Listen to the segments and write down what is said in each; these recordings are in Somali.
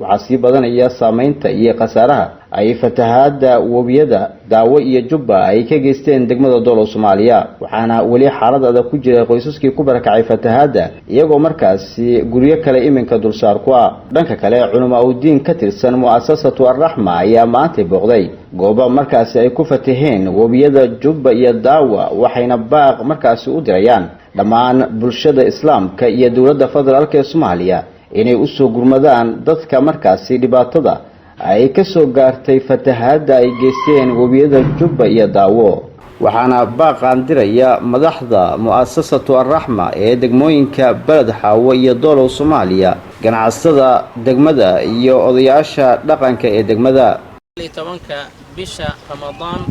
Waxaa sii badanaya saameynta iyo khasaaraha ay fatahaada webiyada Daawo iyo Jubba ay ka geysteen degmada Doolow, Soomaaliya. Waxaana weli xaalad adag ku jira qoysaskii ku barakacay fatahaadda, iyagoo markaasi guryo kale iminka dulsaar ku ah. Dhanka kale, culimo udiin ka tirsan Mu'asasatu Arraxma ayaa maantay booqday gooba markaasi ay ku fataheen webiyada Jubba iyo Daawa, waxayna baaq markaasi u dirayaan dhammaan bulshada Islaamka iyo dowladda federaalka ee Soomaaliya inay usoo gurmadaan dadka markaasi dhibaatada ay ka soo gaartay fatahaadda ay geysteen webiyada Jubba iyo Daawo. Waxaana baaqaan diraya madaxda Mu'asasatu Arraxma ee degmooyinka Beled Xaawo iyo Doolow, Soomaaliya, ganacsatada degmada iyo odayaasha dhaqanka ee degmada. 10-ka bisha Ramadaan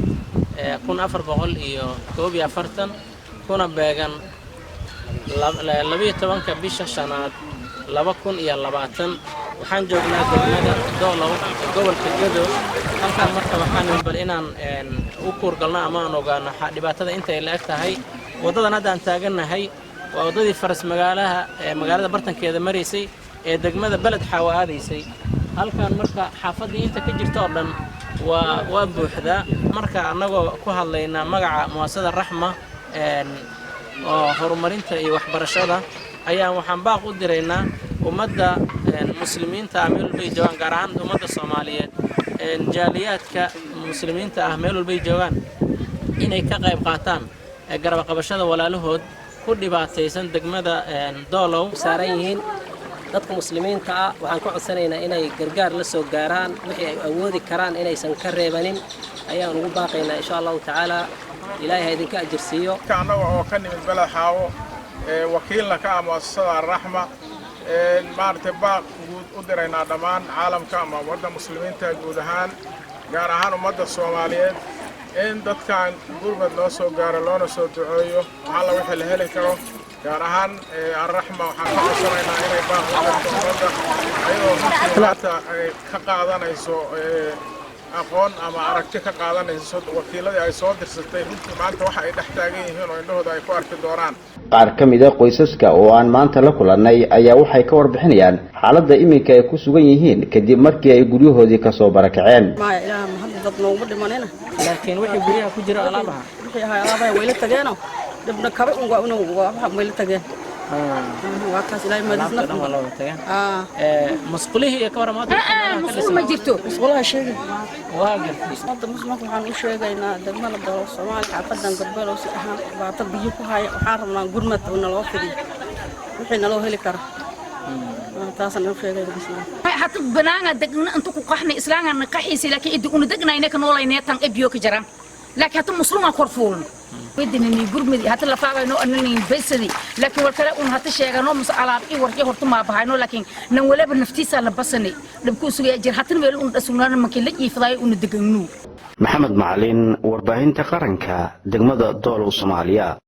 1441, kuna beegan 12-ka bisha shanaad 2020, waxaan joognaa degmada Doolow ee gobolka Gedo. Halkaan marka waxaan bal inaan u kuurgalno ama aan ogaano dhibaatada intay la eg tahay. Waddadan hadda aan taagannahay waa waddadii faras magaalaha ee magaalada bartankeeda maraysay ee degmada Beled Xaawo aadaysay. Halkaan marka xaafaddii inta ka jirta oo dhan waa buuxdaa. Marka annagoo ku hadlaynaa magaca Mu'asasada Raxma oo horumarinta iyo waxbarashada ayaan waxaan baaq u diraynaa ummadda muslimiinta ah meel walbay joogaan, gaar ahaan ummadda Soomaaliyeed, jaaliyaadka muslimiinta ah meel walbay joogaan, inay ka qayb qaataan garab qabashada walaalahood ku dhibaataysan degmada Doolow. Saaran yihiin dadka muslimiinta ah, waxaan ka codsanaynaa inay gargaar la soo gaaraan. Wixii ay awoodi karaan inaysan ka reebanin ayaan ugu baaqaynaa, insha Allahu tacaala. Ilaahay ha idinka ajirsiiyo. Annaga oo ka nimid Beled Xaawo, wakiilna ka ah Mu'asasada Arraxma, maaragtay, baaq guud u diraynaa dhammaan caalamka ama ummadda muslimiinta guud ahaan, gaar ahaan ummadda Soomaaliyeed, in dadkan gurmad loo soo gaaro, loona soo duceeyo alla wixii la heli karo. Gaar ahaan Arraxma waxaan ka codsanaynaa inay baaq u dirto ummadda, ayadoo runtii maanta ay ka qaadanayso aqoon ama aragti ka qaadanayso wakiiladii ay soo dirsatay. Runtii maanta waxa ay dhex taagan yihiin oo indhahooda ay ku arki doonaan. Qaar ka mid a qoysaska oo aan maanta la kulannay ayaa waxay ka warbixinayaan xaaladda iminka ay ku sugan yihiin kadib markii ay guryahoodii kasoo barakaceen. Maya, Ilaah mahad, dad nooguma dhimanina. Laakiin wixii guryaha ku jira alaabaha? Wixii ahay alaabaha wayla tageeno, dhibna kaba un waa inuu waa waxa wayla tageen. Waa kaas, Ilaahay alaabta dhan waa mahadisna. La wada tageen. Musqulihii iyo ka waran maanta? Musqul ma jirto. Musqulaha sheegi. Waa gartay. Hadda muslimka waxaan u sheegaynaa degmada Doolow, Soomaali, xaafadan Garbeelow si ahaan dhibaato biyo ku haya. Waxaan rabnaa gurmad oo naloo fidiyo wixii naloo heli kara. Taasaan u sheegayna muslimka. Hata banaanga degna inta ku qaxnay, islaanga qaxiisi, laakiin idi una degnayna ka noolayna tan ebiyo ka jiraan, laakiin hata muslimaa kor fuulna wedinani gurmidi hata lafaagayno anani besadi, laakiin war kale un hata sheegano mus alaab i warje horta ma bahayno, laakiin nan walaba naftiisa la basanay dhibku sugaya jir hatan meel un dhasugnaan markii la jiifadayo una deganu. Maxamed Macalin, Warbaahinta Qaranka, degmada Doolow, Soomaaliya.